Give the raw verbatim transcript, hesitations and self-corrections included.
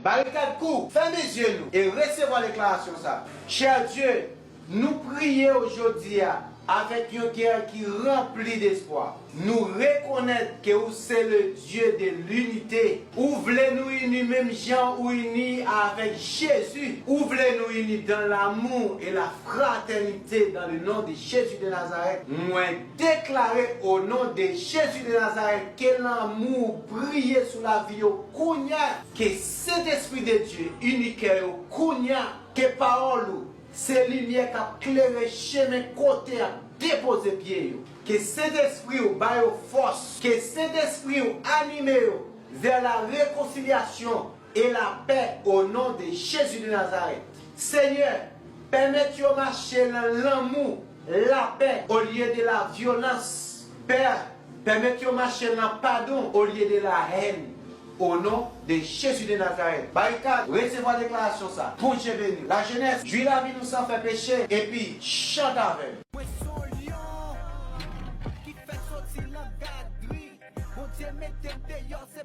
Barikad kou, fèmen zye nou e resevwa deklarasyon sa. Chè Dye, nou priye w jodi a avèk yon kè ki ranpli despwa. Nou rekonèt ke ou se le Dye de linite. Ou vle nou ini menm jan ou ini avèk Jezi. Ou vle nou ini dans l'amour et la fraternité dans le nom de Jésus de Nazareth. Mwen deklare o non de Jezi de Nazareth ke lanmou briye sou lavi yo kounya. Ke Sentespri de Dye ini kè yo kounya. Ke pawòl ou se limyè k ap klere chemen kote y ap depoze pye yo. Ke Sentespri w ba yo fòs. Ke Sentespri w anime yo vers la réconciliation et la paix au nom de Jésus de Nazareth. Senyè, pèmèt yo mache nan lanmou, lapè, olye de la vyolans. Pè, pèmèt yo mache nan padon, olye de la hèn. O non de Jezi de Nazarèt. Barikad, resevwa deklarasyon sa. Bondye beni. Lajenès, jwi lavi nou san fè peche, epi chante avè m. Mwen se yon lyon ki fèk soti nan gadri. Bondye mete m deyò, se